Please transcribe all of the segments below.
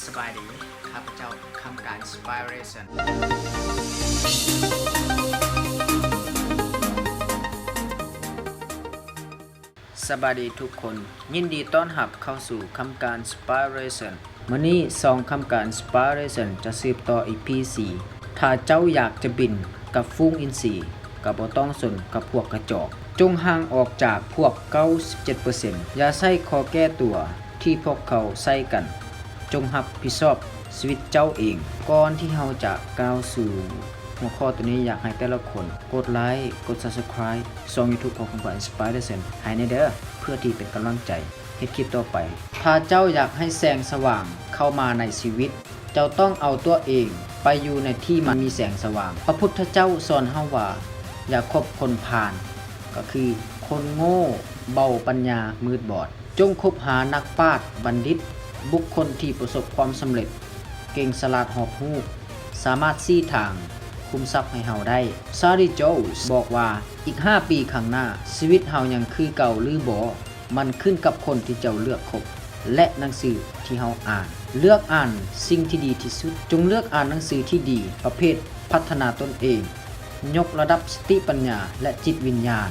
ສະບາຍດີ, ຂ້າພະເຈົ້າ ຄຳການ Inspiration. ສະບາຍດີທຸກຄົນ, ຍິນດີຕ້ອນຮັບເຂົ້າສູ່ຄຳການ Inspiration. ມື້ນີ້ຊ່ອງຄຳການ Inspiration ຈະສືບຕໍ່ ອີ ພີ ສີ່. ຖ້າເຈົ້າຢາກຈະບິນກັບຝູງອິນຊີ, ກໍບໍ່ຕ້ອງສົນກັບພວກກະຈອກ. ຈົ່ງຫ່າງອອກຈາກພວກເກົ້າສິບເຈັດເປີເຊັນ. ຢ່າໃຊ້ຂໍ້ແກ້ຕົວທີ່ພວກເຂົາໃຊ້ກັນ. ຈົ່ງຮັບຜິດຊອບຊີວິດເຈົ້າເອງ. ກ່ອນທີ່ເຮົາຈະກ່າວສູ່ຫົວຂໍ້ໂຕນີ້, ຢາກໃຫ້ແຕ່ລະຄົນກົດໄລ, ກົດ Subscribe ຊ່ອງ YouTube ຂອງຄຳການ Inspiration ໃຫ້ແດ່ເດີ້, ເພື່ອທີ່ເປັນກຳລັງໃຈເຮັດຄລິບຕໍ່ໄປ. ຖ້າເຈົ້າຢາກໃຫ້ແສງສະຫວ່າງເຂົ້າມາໃນຊີວິດ, ເຈົ້າຕ້ອງເອົາຕົວເອງໄປຢູ່ໃນທີ່ມັນມີແສງສະຫວ່າງ. ພະພຸດທະເຈົ້າສອນເຮົາວ່າ ຢ່າຄົບຄົນພານ, ກໍຄືຄົນໂງ່, ເບົາປັນຍາ, ມືດບອດ. ຈົ່ງຄົບຫານັກປາດ, ບັນດິດ, ບຸກຄົນທີ່ປະສົບຄວາມສຳເລັດ, ເກັ່ງສະຫຼາດຮອບຮູ້, ສາມາດຊີ້ທາງ, ຄຸມຊັບໃຫ້ເຮົາໄດ້. Charlie Jones ບອກວ່າ, ອີກຫ້າປີຂ້າງໜ້າ, ຊີວິດເຮົາຍັງຄືເກົ່າຫຼືບໍ່? ມັນຂຶ້ນກັບຄົນທີ່ເຈົ້າເລືອກຄົບ ແລະ ໜັງສືທີ່ເຮົາອ່ານ. ເລືອກອ່ານສິ່ງທີ່ດີທີ່ສຸດ. ຈົ່ງເລືອກອ່ານໜັງສືທີ່ດີ, ປະເພດພັດທະນາຕົນເອງ, ຍົກລະດັບສະຕິປັນຍາ ແລະ ຈິດວິນຍານ,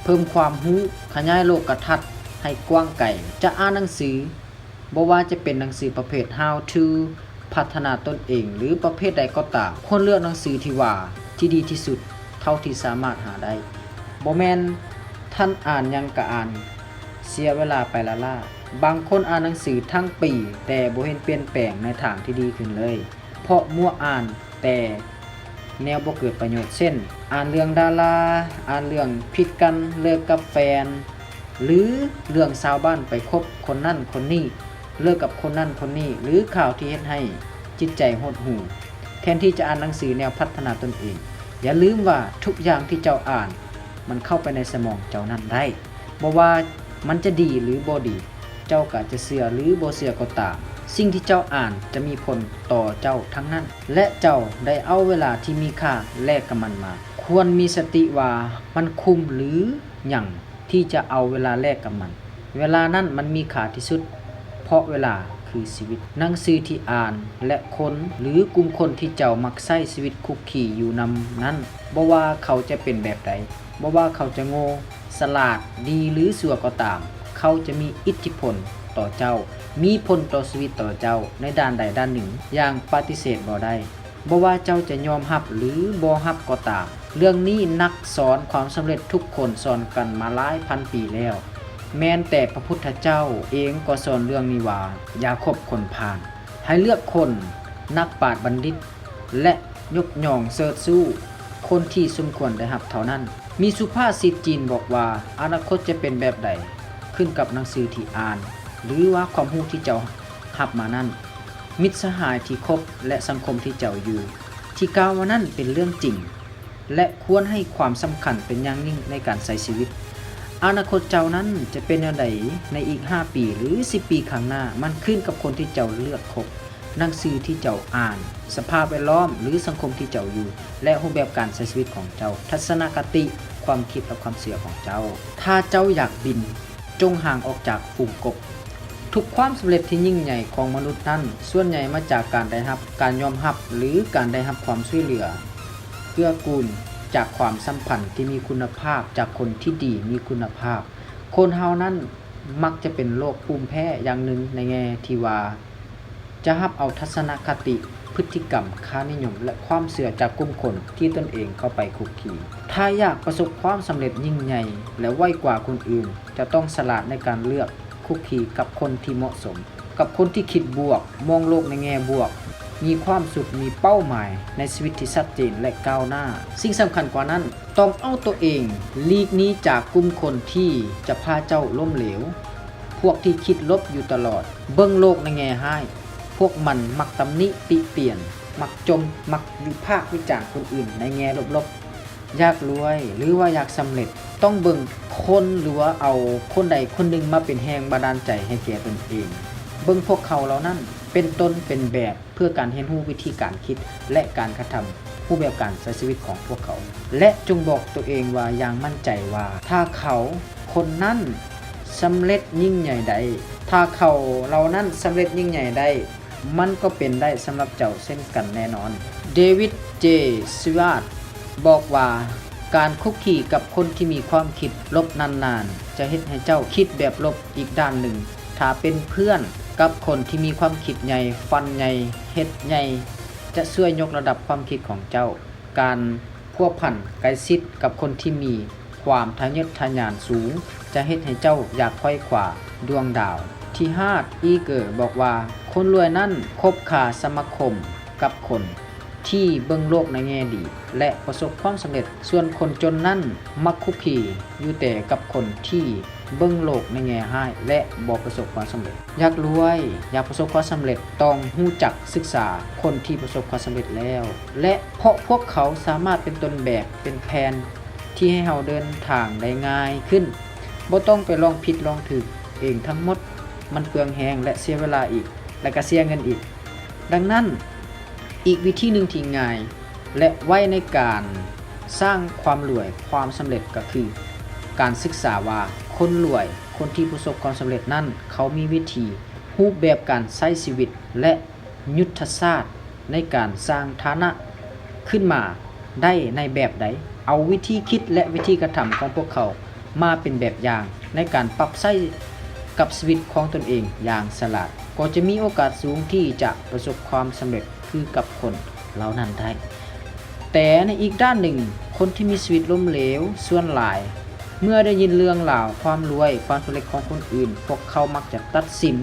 ເພີ່ມຄວາມຮູ້, ຂະຫຍາຍໂລກກະທັດໃຫ້ກວ້າງໄກ. ຈະອ່ານໜັງສື, ບໍ່ວ່າຈະເປັນໜັງສືປະເພດ How to ພັດທະນາຕົນເອງ ຫຼື ປະເພດໃດກໍຕາມ, ຄວນເລືອກໜັງສືທີ່ວ່າທີ່ດີທີ່ສຸດເທົ່າທີ່ສາມາດຫາໄດ້. ບໍ່ແມ່ນທ່ານອ່ານຫຍັງກະອ່ານ, ເສຍເວລາໄປລ້າໆ. ບາງຄົນອ່ານໜັງສືທັງປີ, ແຕ່ບໍ່ເຫັນປ່ຽນແປງໃນທາງທີ່ດີຂຶ້ນເລີຍ, ເພາະມົວອ່ານແຕ່ແນວບໍ່ເກີດປະໂຫຍດ, ເຊັ່ນ ອ່ານເລື່ອງດາລາ, ອ່ານເລື່ອງຜິດກັນ, ເລີກກັບແຟນ, ຫຼື ເລື່ອງຊາວບ້ານໄປຄົບຄົນນັ້ນຄົນນີ້, ເລີກກັບຄົນນັ້ນຄົນນີ້, ຫຼື ຂ່າວທີ່ເຮັດໃຫ້ຈິດໃຈຫົດຫູ່, ແທນທີ່ຈະອ່ານໜັງສືແນວພັດທະນາຕົນເອງ. ຢ່າລືມວ່າທຸກຢ່າງທີ່ເຈົ້າອ່ານ, ມັນເຂົ້າໄປໃນສະໝອງເຈົ້ານັ້ນໄດ້. ບໍ່ວ່າມັນຈະດີ ຫຼື ບໍ່ດີ, ເຈົ້າກໍຈະເຊື່ອ ຫຼື ບໍ່ເຊື່ອກໍຕາມ, ສິ່ງທີ່ເຈົ້າອ່ານຈະມີຜົນຕໍ່ເຈົ້າທັງນັ້ນ, ແລະ ເຈົ້າໄດ້ເອົາເວລາທີ່ມີຄ່າແລກກັບມັນມາ. ຄວນມີສະຕິວ່າມັນຄຸ້ມ ຫຼື ຫຍັງ ທີ່ຈະເອົາເວລາແລກກັບມັນ. ເວລານັ້ນມັນມີຄ່າທີ່ສຸດ, ເພາະເວລາຄືຊີວິດ. ໜັງສືທີ່ອ່ານ ແລະ ຄົນ ຫຼື ກຸ່ມຄົນທີ່ເຈົ້າມັກໃຊ້ຊີວິດຄຸກຄີຢູ່ນຳນັ້ນ, ບໍ່ວ່າເຂົາຈະເປັນແບບໃດ, ບໍ່ວ່າເຂົາຈະໂງ່, ສະຫຼາດ, ດີ ຫຼື ຊົ່ວກໍຕາມ, ເຂົາຈະມີອິດທິພົນຕໍ່ເຈົ້າ, ມີຜົນຕໍ່ຊີວິດຕໍ່ເຈົ້າໃນດ້ານໃດດ້ານໜຶ່ງຢ່າງປະຕິເສດບໍ່ໄດ້. ບໍ່ວ່າເຈົ້າຈະຍອມຮັບ ຫຼື ບໍ່ຮັບກໍຕາມ, ເລື່ອງນີ້ນັກສອນຄວາມສຳເລັດທຸກຄົນສອນກັນມາຫຼາຍພັນປີແລ້ວ. ແມ່ນແຕ່ພະພຸດທະເຈົ້າເອງກໍສອນເລື່ອງນີ້ວ່າ, ຢ່າຄົບຄົນພານ. ໃຫ້ເລືອກຄົນນັກປາດບັນດິດ ແລະ ຍົກຍ້ອງເຊີດຊູ້ຄົນທີ່ສົມຄວນໄດ້ຮັບເທົ່ານັ້ນ. ມີສຸພາສິດຈີນບອກວ່າ, ອະນາຄົດຈະເປັນແບບໃດ, ຂຶ້ນກັບໜັງສືທີ່ອ່ານ ຫຼືວ່າຄວາມຮູ້ທີ່ເຈົ້າຮັບມານັ້ນ, ມິດສະຫາຍທີ່ຄົບ ແລະ ສັງຄົມທີ່ເຈົ້າຢູ່. ທີ່ກ່າວມານັ້ນເປັນເລື່ອງຈິງ ແລະ ຄວນໃຫ້ຄວາມສຳຄັນເປັນຢ່າງຍິ່ງໃນການໃຊ້ຊີວິດ. ອະນາຄົດເຈົ້ານັ້ນຈະເປັນແນວໃດໃນອີກຫ້າປີ ຫຼື ສິບປີຂ້າງໜ້າ, ມັນຂຶ້ນກັບຄົນທີ່ເຈົ້າເລືອກຄົບ, ໜັງສືທີ່ເຈົ້າອ່ານ, ສະພາບແວດລ້ອມ ຫຼື ສັງຄົມທີ່ເຈົ້າຢູ່ ແລະ ຮູບແບບການໃຊ້ຊີວິດຂອງເຈົ້າ, ທັດສະນະຄະຕິ, ຄວາມຄິດ ແລະ ຄວາມເຊື່ອຂອງເຈົ້າ. ຖ້າເຈົ້າຢາກບິນ, ຈົ່ງຫ່າງອອກຈາກຝູງກົບ. ທຸກຄວາມສຳເລັດທີ່ຍິ່ງໃຫຍ່ຂອງມະນຸດນັ້ນ ສ່ວນໃຫຍ່ມາຈາກການໄດ້ຮັບການຍອມຮັບ ຫຼື ການໄດ້ຮັບຄວາມຊ່ວຍເຫຼືອ ເກື້ອກູນຈາກຄວາມສຳພັນທີ່ມີຄຸນນະພາບ, ຈາກຄົນທີ່ດີມີຄຸນນະພາບ. ຄົນເຮົານັ້ນມັກຈະເປັນໂລກພູມແພ້ຢ່າງໜຶ່ງໃນແງ່ທີ່ວ່າ ຈະຮັບເອົາທັດສະນະຄະຕິ, ພຶດຕິກຳ, ຄ່ານິຍົມ ແລະ ຄວາມເຊື່ອຈາກກຸ່ມຄົນທີ່ຕົນເອງເຂົ້າໄປຄຸກຄີ. ຖ້າຢາກປະສົບຄວາມສຳເລັດຍິ່ງໃຫຍ່ ແລະ ໄວກວ່າຄົນອື່ນ, ເຈົ້າຕ້ອງສະຫຼາດໃນການເລືອກຄຸກຄີກັບຄົນທີ່ເໝາະສົມ, ກັບຄົນທີ່ຄິດບວກ, ມອງໂລກໃນແງ່ບວກ, ມີຄວາມສຸກ, ມີເປົ້າໝາຍໃນຊີວິດທີ່ຊັດເຈນ ແລະ ກ້າວໜ້າ. ສິ່ງສຳຄັນກວ່ານັ້ນ, ຕ້ອງເອົາຕົວເອງຫຼີກໜີຈາກກຸ່ມຄົນທີ່ຈະພາເຈົ້າລົ້ມເຫຼວ, ພວກທີ່ຄິດລົບຢູ່ຕະຫຼອດ, ເບິ່ງໂລກໃນແງ່ຮ້າຍ. ພວກມັນມັກຕຳໜິຕິຕຽນ, ມັກຈົ່ມ, ມັກວິພາກວິຈານຄົນອື່ນໃນແງ່ລົບໆ. ຢາກລວຍ ຫຼືວ່າຢາກສຳເລັດ, ຕ້ອງເບິ່ງຄົນ ຫຼືວ່າເອົາຄົນໃດຄົນໜຶ່ງມາເປັນແຮງບັນດານໃຈໃຫ້ແກ່ຕົນເອງ. ເບິ່ງພວກເຂົາເຫຼົ່ານັ້ນເປັນຕົ້ນເປັນແບບ ເພື່ອການຮຽນຮູ້ວິທີການຄິດ ແລະ ການກະທຳ, ຮູບແບບການໃຊ້ຊີວິດຂອງພວກເຂົາ ແລະ ຈົ່ງບອກຕົວເອງວ່າຢ່າງໝັ້ນໃຈວ່າ ຖ້າເຂົາຄົນນັ້ນສຳເລັດຍິ່ງໃຫຍ່ໄດ້, ຖ້າເຂົາເຫຼົ່ານັ້ນສຳເລັດຍິ່ງໃຫຍ່ໄດ້, ມັນກໍເປັນໄດ້ສຳລັບເຈົ້າເຊັ່ນກັນແນ່ນອນ. ເດວິດ ເຈ ສະຫວາດ ບອກວ່າ ການຄຸກຄີກັບຄົນທີ່ມີຄວາມຄິດລົບນານໆ ຈະເຮັດໃຫ້ເຈົ້າຄິດແບບລົບອີກດ້ານໜຶ່ງ. ຖ້າເປັນເພື່ອນກັບຄົນທີ່ມີຄວາມຄິດໃຫຍ່, ຝັນໃຫຍ່, ເຮັດໃຫຍ່ ຈະຊ່ວຍຍົກລະດັບຄວາມຄິດຂອງເຈົ້າ. ການພົວພັນໃກ້ຊິດກັບຄົນທີ່ມີຄວາມທະເຍີດທະຍານສູງ ຈະເຮັດໃຫ້ເຈົ້າຢາກໄຂວ່ຄວ້າດວງດາວ. ທີຮາດ ອີເກີ ບອກວ່າ ຄົນລວຍນັ້ນຄົບຄ້າສະມາຄົມກັບຄົນທີ່ເບິ່ງໂລກໃນແງ່ດີ ແລະ ປະສົບຄວາມສຳເລັດ, ສ່ວນຄົນຈົນນັ້ນມັກຄຸກຄີຢູ່ແຕ່ກັບຄົນທີ່ເບິ່ງໂລກໃນແງ່ຮ້າຍ ແລະ ບໍ່ປະສົບຄວາມສຳເລັດ. ຢາກລວຍ, ຢາກປະສົບຄວາມສຳເລັດ, ຕ້ອງຮູ້ຈັກສຶກສາຄົນທີ່ປະສົບຄວາມສຳເລັດແລ້ວ ແລະ ເພາະພວກເຂົາສາມາດເປັນຕົ້ນແບບ, ເປັນແຜນທີ່ໃຫ້ເຮົາເດີນທາງໄດ້ງ່າຍຂຶ້ນ, ບໍ່ຕ້ອງໄປລອງຜິດລອງຖືກເອງທັງໝົດ, ມັນເປືອງແຮງ ແລະ ເສຍເວລາອີກ ແລະ ກະເສຍເງິນອີກ. ດັ່ງນັ້ນ, ອີກວິທີໜຶ່ງທີ່ງ່າຍ ແລະ ໄວໃນການສ້າງຄວາມລວຍ, ຄວາມສຳເລັດ ກໍຄືການສຶກສາວ່າຄົນລວຍ, ຄົນທີ່ປະສົບຄວາມສຳເລັດນັ້ນ ເຂົາມີວິທີ, ຮູບແບບການໃຊ້ຊີວິດ ແລະ ຍຸດທະສາດໃນການສ້າງຖານະຂຶ້ນມາໄດ້ໃນແບບໃດ. ເອົາວິທີຄິດ ແລະ ວິທີກະທຳຂອງພວກເຂົາມາເປັນແບບຢ່າງໃນການປັບໃຊ້ກັບຊີວິດຂອງຕົນເອງຢ່າງສະຫຼາດ, ກໍຈະມີໂອກາດສູງທີ່ຈະປະສົບຄວາມສຳເລັດຄືກັບຄົນເຫຼົ່ານັ້ນໄດ້. ແຕ່ໃນອີກດ້ານໜຶ່ງ, ຄົນທີ່ມີຊີວິດລົ້ມເຫຼວສ່ວນຫຼາຍ ເມື່ອໄດ້ຍິນເລື່ອງລາວຄວາມລວຍ, ຄວາມສຳເລັດຂອງຄົນອື່ນ, ພວກເຂົາມັກຈະຕັດສິນ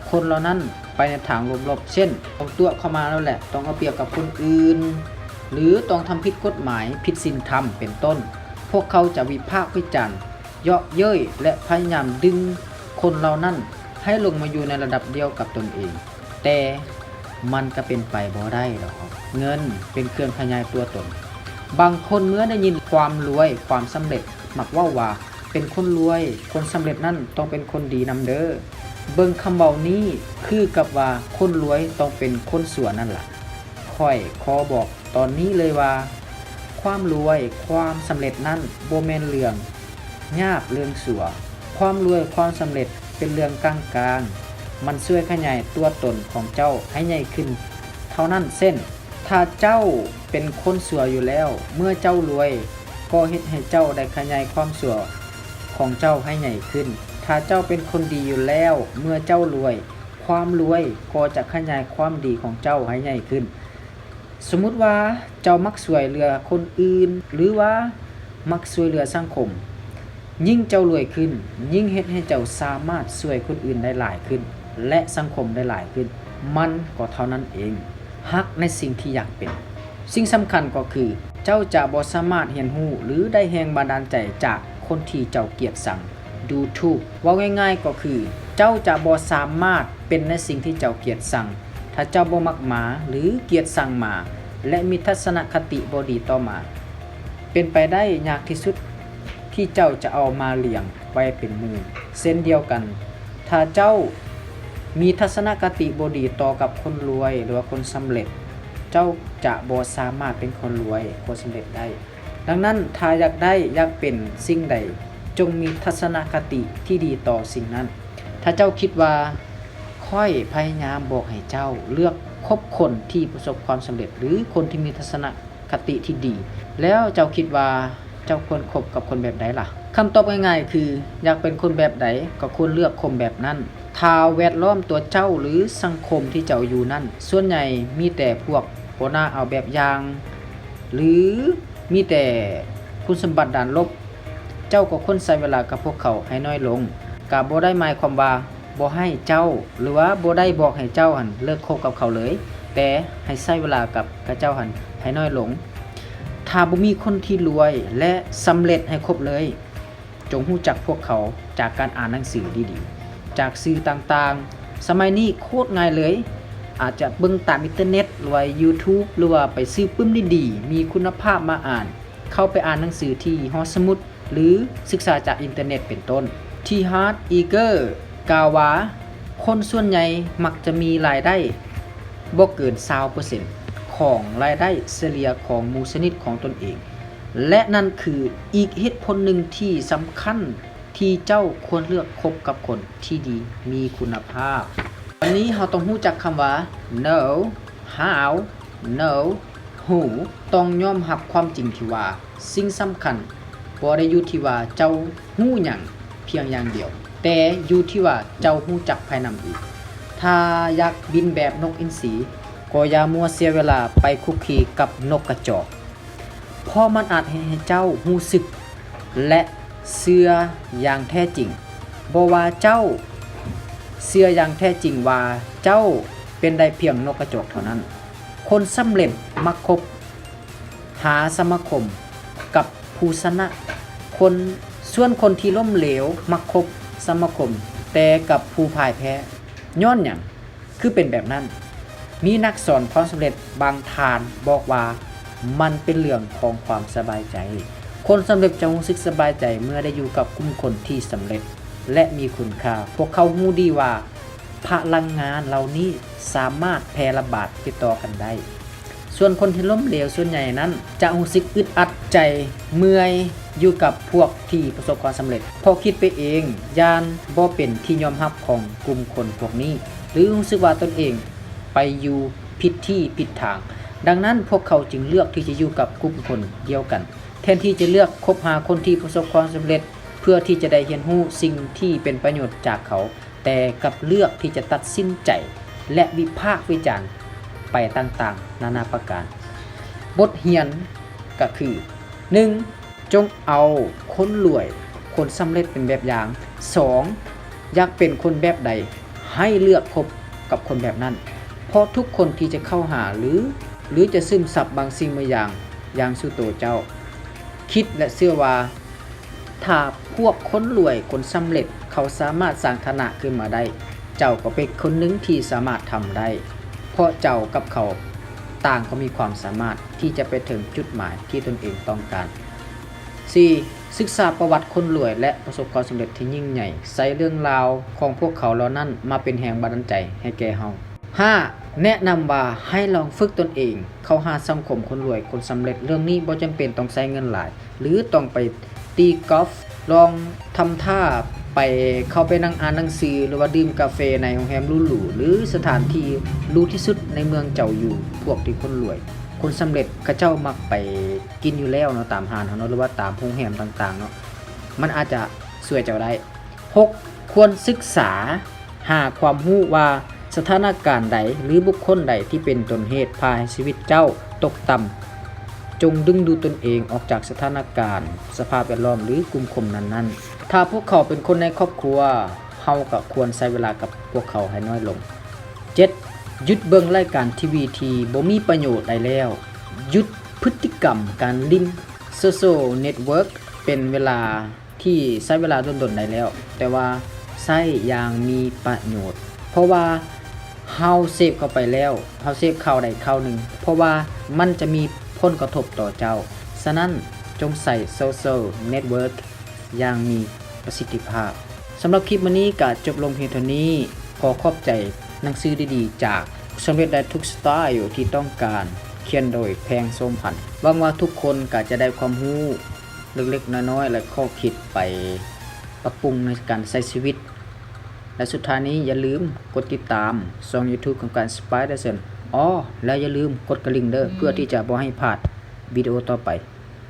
ຄົນເຫຼົ່ານັ້ນໄປໃນທາງລົບໆ ເຊັ່ນ ຕ້ອງຕົວະເຂົ້າມາແລ້ວແຫຼະ, ຕ້ອງເອົາປຽບກັບຄົນອື່ນ ຫຼື ຕ້ອງທຳຜິດກົດໝາຍ, ຜິດສິນທຳ ເປັນຕົ້ນ. ພວກເຂົາຈະວິພາກວິຈານ, ເຍາະເຍີ້ຍ ແລະ ພະຍາຍາມດຶງຄົນເຫຼົ່ານັ້ນໃຫ້ລົງມາຢູ່ໃນລະດັບດຽວກັບຕົນເອງ. ແຕ່ມັນກະເປັນໄປບໍ່ໄດ້ດອກ. ເງິນເປັນເຄື່ອງຂະຫຍາຍຕົວຕົນ. ບາງຄົນເມື່ອໄດ້ຍິນຄວາມລວຍ, ຄວາມສຳເລັດ, ມັກເວົ້າວ່າ ເປັນຄົນລວຍ, ຄົນສຳເລັດນັ້ນຕ້ອງເປັນຄົນດີນຳເດີ. ເບິ່ງຄຳເວົ້ານີ້ຄືກັບວ່າຄົນລວຍຕ້ອງເປັນຄົນຊົ່ວນັ້ນລະ. ຂ້ອຍຂໍບອກຕອນນີ້ເລີຍວ່າ ຄວາມລວຍ, ຄວາມສຳເລັດນັ້ນບໍ່ແມ່ນເລື່ອງ ຍາບເລື່ອງຊົ່ວ. ຄວາມລວຍ, ຄວາມສຳເລັດເປັນເລື່ອງກາງໆ, ມັນຊ່ວຍຂະຫຍາຍຕົວຕົນຂອງເຈົ້າໃຫ້ໃຫຍ່ຂຶ້ນເທົ່ານັ້ນ. ເຊັ່ນ, ຖ້າເຈົ້າເປັນຄົນຊົ່ວຢູ່ແລ້ວ, ເມື່ອເຈົ້າລວຍກໍເຮັດໃຫ້ເຈົ້າໄດ້ຂະຫຍາຍຄວາມຊົ່ວຂອງເຈົ້າໃຫ້ໃຫຍ່ຂຶ້ນ. ຖ້າເຈົ້າເປັນຄົນດີຢູ່ແລ້ວ, ເມື່ອເຈົ້າລວຍ, ຄວາມລວຍກໍຈະຂະຫຍາຍຄວາມດີຂອງເຈົ້າໃຫ້ໃຫຍ່ຂຶ້ນ. ສົມມຸດວ່າເຈົ້າມັກຊ່ວຍເຫຼືອຄົນອື່ນ ຫຼືວ່າມັກຊ່ວຍເຫຼືອສັງຄົມ, ຍິ່ງເຈົ້າລວຍຂຶ້ນ, ຍິ່ງເຮັດໃຫ້ເຈົ້າສາມາດຊ່ວຍຄົນອື່ນໄດ້ຫຼາຍຂຶ້ນ ແລະ ສັງຄົມໄດ້ຫຼາຍຂຶ້ນ, ມັນກໍເທົ່ານັ້ນເອງ. ຮັກໃນສິ່ງທີ່ຢາກເປັນ. ສິ່ງສຳຄັນກໍຄື ເຈົ້າຈະບໍ່ສາມາດຮຽນຮູ້ ຫຼື ໄດ້ແຮງບັນດານໃຈຈາກຄົນທີ່ເຈົ້າກຽດຊັງ ດູຖູກ. ເວົ້າງ່າຍໆກໍຄື ເຈົ້າຈະບໍ່ສາມາດເປັນໃນສິ່ງທີ່ເຈົ້າກຽດຊັງ ຖ້າເຈົ້າບໍ່ມັກໝາ ຫຼື ກຽດຊັງໝາ ແລະ ມີທັດສະນະຄະຕິບໍ່ດີຕໍ່ໝາ. ເປັນໄປໄດ້ຍາກທີ່ສຸດທີ່ເຈົ້າຈະເອົາໝາລ້ຽງໄວ້ເປັນໝູ່. ເຊັ່ນດຽວກັນ, ຖ້າເຈົ້າມີທັດສະນະຄະຕິບໍ່ດີຕໍ່ກັບຄົນລວຍ ຫຼືວ່າຄົນສຳເລັດ, ເຈົ້າຈະບໍ່ສາມາດເປັນຄົນລວຍ, ຄົນສຳເລັດໄດ້. ດັ່ງນັ້ນ, ຖ້າຢາກໄດ້, ຢາກເປັນສິ່ງໃດ, ຈົ່ງມີທັດສະນະຄະຕິທີ່ດີຕໍ່ສິ່ງນັ້ນ. ຖ້າເຈົ້າຄິດວ່າ ຂ້ອຍພະຍາຍາມບອກໃຫ້ເຈົ້າເລືອກຄົບຄົນທີ່ປະສົບຄວາມສຳເລັດ ຫຼື ຄົນທີ່ມີທັດສະນະຄະຕິທີ່ດີ, ແລ້ວເຈົ້າຄິດວ່າເຈົ້າຄວນຄົບກັບຄົນແບບໃດລະ? ຄຳຕອບງ່າຍໆຄື ຢາກເປັນຄົນແບບໃດກໍຄວນເລືອກຄົບແບບນັ້ນ. ຖ້າແວດລ້ອມຕົວເຈົ້າ ຫຼື ສັງຄົມທີ່ເຈົ້າຢູ່ນັ້ນ ສ່ວນໃຫຍ່ມີແຕ່ພວກຫົວໜ້າເອົາແບບຢ່າງ ຫຼື ມີແຕ່ຄຸນສົມບັດດ້ານລົບ, ເຈົ້າກໍຄວນໃຊ້ເວລາກັບພວກເຂົາໃຫ້ນ້ອຍລົງ. ກະບໍ່ໄດ້ໝາຍຄວາມວ່າບໍ່ໃຫ້ເຈົ້າ ຫຼືວ່າບໍ່ໄດ້ບອກໃຫ້ເຈົ້າຫັ້ນເລີກຄົບກັບເຂົາເລີຍ, ແຕ່ໃຫ້ໃຊ້ເວລາກັບຂະເຈົ້າຫັ້ນໃຫ້ນ້ອຍລົງ. ຖ້າບໍ່ມີຄົນທີ່ລວຍ ແລະ ສຳເລັດໃຫ້ຄົບເລີຍ, ຈົ່ງຮູ້ຈັກພວກເຂົາຈາກການອ່ານໜັງສືດີໆ ຈາກສື່ຕ່າງໆ. ສະໄໝນີ້ໂຄດງ່າຍເລີຍ, ອາດຈະເບິ່ງຕາມອິນເຕີເນັດ ຫຼືວ່າຢູທູບ ຫຼືວ່າໄປຊື້ປຶ້ມດີໆ ມີຄຸນນະພາບມາອ່ານ, ເຂົ້າໄປອ່ານໜັງສືທີ່ຫໍສະໝຸດ ຫຼື ສຶກສາຈາກອິນເຕີເນັດເປັນຕົ້ນ. ທີຮາດ ອີເກີ ກ່າວວ່າ ຄົນສ່ວນໃຫຍ່ມັກຈະມີລາຍໄດ້ບໍ່ເກີນຊາວເປີເຊັນຂອງລາຍໄດ້ສະເລ່ຍຂອງໝູ່ຊະນິດຂອງຕົນເອງ ແລະ ນັ້ນຄືອີກເຫດຜົນໜຶ່ງທີ່ສຳຄັນທີ່ເຈົ້າຄວນເລືອກຄົບກັບຄົນທີ່ດີມີຄຸນນະພາບ. ວັນນີ້ເຮົາຕ້ອງຮູ້ຈັກຄຳວ່າ know, how, know, who ຕ້ອງຍອມຮັບຄວາມຈິງທີ່ວ່າ ສິ່ງສຳຄັນບໍ່ໄດ້ຢູ່ທີ່ວ່າເຈົ້າຮູ້ຫຍັງພຽງຢ່າງດຽວ, ແຕ່ຢູ່ທີ່ວ່າເຈົ້າຮູ້ຈັກພາຍນຳອີກ. ຖ້າຢາກບິນແບບນົກອິນຊີ, ກໍຢ່າມົວເສຍເວລາໄປຄຸກຄີກັບນົກກະຈອກ. ເພາະມັນອາດເຮັດໃຫ້ເຈົ້າຮູ້ສຶກ ແລະ ເຊື່ອຢ່າງແທ້ຈິງ, ບໍ່ວ່າເຈົ້າເຊື່ອຢ່າງແທ້ຈິງວ່າເຈົ້າເປັນໄດ້ພຽງນົກກະຈອກເທົ່ານັ້ນ. ຄົນສຳເລັດມັກຄົບຫາສະມາຄົມກັບຜູ້ຊະນະ, ຄົນ, ສ່ວນຄົນທີ່ລົ້ມເຫຼວມັກຄົບສະມາຄົມແຕ່ກັບຜູ້ພ່າຍແພ້. ຍ້ອນຫຍັງ? ຄືເປັນແບບນັ້ນ? ມີນັກສອນຄວາມສຳເລັດບາງທ່ານບອກວ່າ ມັນເປັນເລື່ອງຂອງຄວາມສະບາຍໃຈ. ຄົນສຳເລັດຈະຮູ້ສຶກສະບາຍໃຈເມື່ອໄດ້ຢູ່ກັບກຸ່ມຄົນທີ່ສຳເລັດ ແລະ ມີຄຸນຄ່າ. ພວກເຂົາຮູ້ດີວ່າພະລັງງານເຫຼົ່ານີ້ສາມາດແຜ່ລະບາດຕິດຕໍ່ກັນໄດ້. ສ່ວນຄົນທີ່ລົ້ມເຫຼວສ່ວນໃຫຍ່ນັ້ນຈະຮູ້ສຶກອຶດອັດໃຈ ເມື່ອຍຢູ່ກັບພວກທີ່ປະສົບຄວາມສຳເລັດ ເພາະຄິດໄປເອງ ຢ້ານບໍ່ເປັນທີ່ຍອມຮັບຂອງກຸ່ມຄົນພວກນີ້ ຫຼື ຮູ້ສຶກວ່າຕົນເອງໄປຢູ່ຜິດທີ່ຜິດທາງ. ດັ່ງນັ້ນ, ພວກເຂົາຈຶ່ງເລືອກທີ່ຈະຢູ່ກັບກຸ່ມຄົນດຽວກັນ ແທນທີ່ຈະເລືອກຄົບຫາຄົນທີ່ປະສົບຄວາມສຳເລັດ ເພື່ອທີ່ຈະໄດ້ຮຽນຮູ້ສິ່ງທີ່ເປັນປະໂຫຍດຈາກເຂົາ. ແຕ່ກັບເລືອກທີ່ຈະຕັດສິນໃຈ ແລະ ວິພາກວິຈານໄປຕ່າງໆນານາປະການ. ບົດຮຽນກະຄື ໜຶ່ງ ຈົ່ງເອົາຄົນລວຍ, ຄົນສຳເລັດເປັນແບບຢ່າງ. ສອງ ຢາກເປັນຄົນແບບໃດ, ໃຫ້ເລືອກຄົບກັບຄົນແບບນັ້ນ, ເພາະທຸກຄົນທີ່ຈະເຂົ້າຫາ ຫຼື ຫຼື ຈະຊຶມຊັບບາງສິ່ງບາງຢ່າງຢ່າງສູ່ໂຕເຈົ້າ. ຄິດ ແລະ ເຊື່ອວ່າ ຖ້າພວກຄົນລວຍ, ຄົນສຳເລັດ ເຂົາສາມາດສ້າງຖານະຂຶ້ນມາໄດ້, ເຈົ້າກໍເປັນຄົນໜຶ່ງທີ່ສາມາດທຳໄດ້, ເພາະເຈົ້າກັບເຂົາຕ່າງກໍມີຄວາມສາມາດທີ່ຈະໄປເຖິງຈຸດໝາຍທີ່ຕົນເອງຕ້ອງການ. ສີ່ ສຶກສາປະຫວັດຄົນລວຍ ແລະ ປະສົບຄວາມສຳເລັດທີ່ຍິ່ງໃຫຍ່, ໃຊ້ເລື່ອງລາວຂອງພວກເຂົາເຫຼົ່ານັ້ນມາເປັນແຮງບັນດານໃຈໃຫ້ແກ່ເຮົາ. ຫ້າ ແນະນຳວ່າໃຫ້ລອງຝຶກຕົນເອງເຂົ້າຫາສັງຄົມຄົນລວຍ, ຄົນສຳເລັດ. ເລື່ອງນີ້ບໍ່ຈຳເປັນຕ້ອງໃຊ້ເງິນຫຼາຍ ຫຼື ຕ້ອງໄປຕີກອຟ, ລອງທຳທ່າໄປ, ເຂົ້າໄປນັ່ງອ່ານໜັງສື ຫຼືວ່າດື່ມກາເຟໃນໂຮງແຮມຫຼູໆ ຫຼື ສະຖານທີ່ຫຼູທີ່ສຸດໃນເມືອງເຈົ້າຢູ່. ພວກທີ່ຄົນລວຍ, ຄົນສຳເລັດ ເຂົາເຈົ້າມັກໄປກິນຢູ່ແລ້ວເນາະ, ຕາມຮ້ານເຮົາເນາະ ຫຼືວ່າຕາມໂຮງແຮມຕ່າງໆເນາະ, ມັນອາດຈະຊ່ວຍເຈົ້າໄດ້. ຫົກ ຄວນສຶກສາຫາຄວາມຮູ້ວ່າສະຖານະການໃດ ຫຼື ບຸກຄົນໃດທີ່ເປັນຕົ້ນເຫດພາໃຫ້ຊີວິດເຈົ້າຕົກຕ່ຳ. ຈົ່ງດຶງດູດຕົນເອງອອກຈາກສະຖານະການ, ສະພາບແວດລ້ອມ ຫຼື ກຸ່ມຄົນນັ້ນໆ. ຖ້າພວກເຂົາເປັນຄົນໃນຄອບຄົວ, ເຮົາກໍຄວນໃຊ້ເວລາກັບພວກເຂົາໃຫ້ນ້ອຍລົງ. ເຈັດ ຢຸດເບິ່ງລາຍການທີວີທີ່ບໍ່ມີປະໂຫຍດໄດ້ແລ້ວ. ຢຸດພຶດຕິກຳການຫຼິ້ນໂຊຊຽວເນັດເວີກເປັນເວລາ ທີ່ໃຊ້ເວລາດົນໆໄດ້ແລ້ວ, ແຕ່ວ່າໃຊ້ຢ່າງມີປະໂຫຍດ, ເພາະວ່າເຮົາເສບເຂົ້າໄປແລ້ວ, ເຮົາເສບຂ່າວໃດຂ່າວໜຶ່ງ, ເພາະວ່າມັນຈະມີຜົນກະທົບຕໍ່ເຈົ້າ. ສະນັ້ນ, ຈົ່ງໃຊ້ໂຊຊຽວເນັດເວີກຢ່າງມີປະສິດທິພາບ. ສຳລັບຄລິບມື້ນີ້ກໍຈົບລົງພຽງເທົ່ານີ້. ຂໍຂອບໃຈໜັງສືດີໆຈາກ ສຳເລັດໄດ້ທຸກສະໄຕລ໌ ທີ່ຕ້ອງການ, ຂຽນໂດຍ ແພງ ໂສມພັນ. ຫວັງວ່າທຸກຄົນກໍຈະໄດ້ຄວາມຮູ້ ເລັກໆນ້ອຍໆ ແລະ ຂໍ້ຄິດໄປປັບປຸງໃນການໃຊ້ຊີວິດ. ແລະ ສຸດທ້າຍນີ້ຢ່າລືມກົດຕິດຕາມຊ່ອງ YouTube ຂອງການ Spiderson ອໍ ແລະ ຢ່າລືມກົດກະລິ່ງເດີ້ ເພື່ອທີ່ຈະບໍ່ໃຫ້ພາດວິດີໂອຕໍ່ໄປ.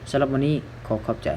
ສຳລັບວັນນີ້ ຂໍຂອບໃຈ.